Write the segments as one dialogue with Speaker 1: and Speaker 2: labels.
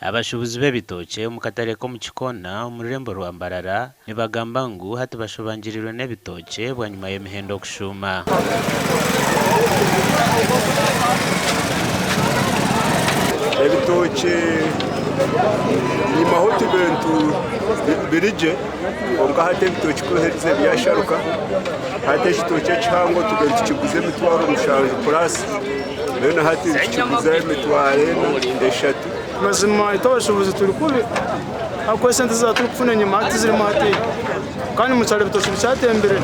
Speaker 1: Abashuubuzi b'ebitookye omu katare k'omu Kikoona omu rurembo rwa Mbarara nibagamba ngu hati bashobangirirwe n'ebitookye bwanyima y'emihendo kushuuma.
Speaker 2: Ebitookye nyimaho tubintu biri gye kwonka hati ebitookye ku biherize byasharuka hati ekitookye ekihango tubaire nitukiguza emitwaro mushanju purasi mbwenu hati nitukiguza emitwaro ena eshatu.
Speaker 3: Mazima itwe abashuubuzi turi kubi ahakuba esente ezi turikufuna enyima hati tizirimu hatiiya kandi omu kyaro ebitookye bikyatembire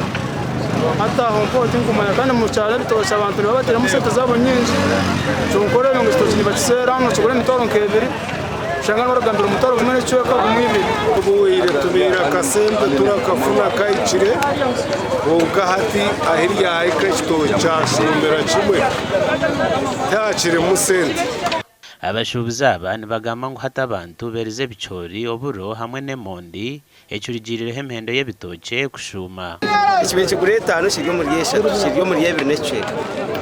Speaker 3: hati aho mpaho tinkumanya kandi omu kyaro ebitookye abantu nibaba batairemu sente zaabo nyingi kyonka oreeba ngu ekitookye nibakiseera nokigura emitwaro nk'ebiri oshanga barikugambira omutwaro gumwe n'ekicweka gumwe ibiri.
Speaker 4: Obuhweire tubaire akasente turakafuna kahikire kwonka hati ahu ryahika ekitookye kyashuumira kimwe tihakirimu sente.
Speaker 1: Abashuubuzi aba nibagamba ngu hati abantu beerize ebicoori, oburo hamwe n'emondi ekirugiriireho emihendo y'ebitookye kushuuma.
Speaker 5: Ekibaire kigura etaano kiri omuri eshatu kiri omuri ebiri n'ekicweka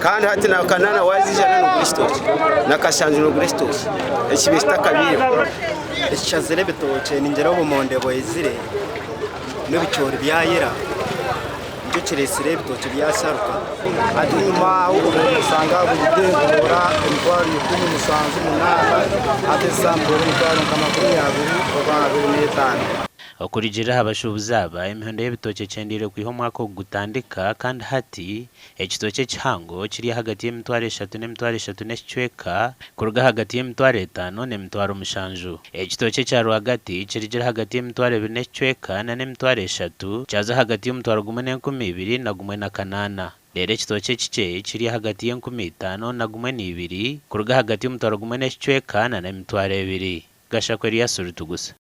Speaker 5: kandi hati na kanaana waza ijana nogura ekitookye na kashanju nogura ekitookye ekibaire kitakabaireho.
Speaker 6: Ekishazire ebitookye ningira obumonde bwizire n'ebicoori byayera. Nikyo kireetsire ebitookye byasharuka.
Speaker 7: Hati enyima aho obaire noshanga buri nituroora emitwaro 17, hati eshaaha nituroora emitwaro nka 20 oba 25.
Speaker 1: Okurugiirira aha bashuubuzi aba, emihendo y'ebitookye ekyendeire kwiha omwaka ogu gutandika kandi hati ekitookye ekihango kiri ahagati y'emitwaro eshatu n'emitwaro eshatu n'ekicweka kuruga ahagati y'emitwaro etaano n'emitwaro mushanju. Ekitookye ekya rwagati kirugire ahagati y'emitwaro ebiri n'ekicweka n'emitwaro eshatu kyaza ahagati y'omutwaro gumwe n'enkumi ibiri na gumwe na kanaana. Reero ekitookye ekikye kiri ahagati y'enkumi itaano na gumwe na ibiri kuruga ahagati y'omutwaro gumwe n'ekicweka n'emitwaro ebiri. Gashakwe Erias Rutugusa.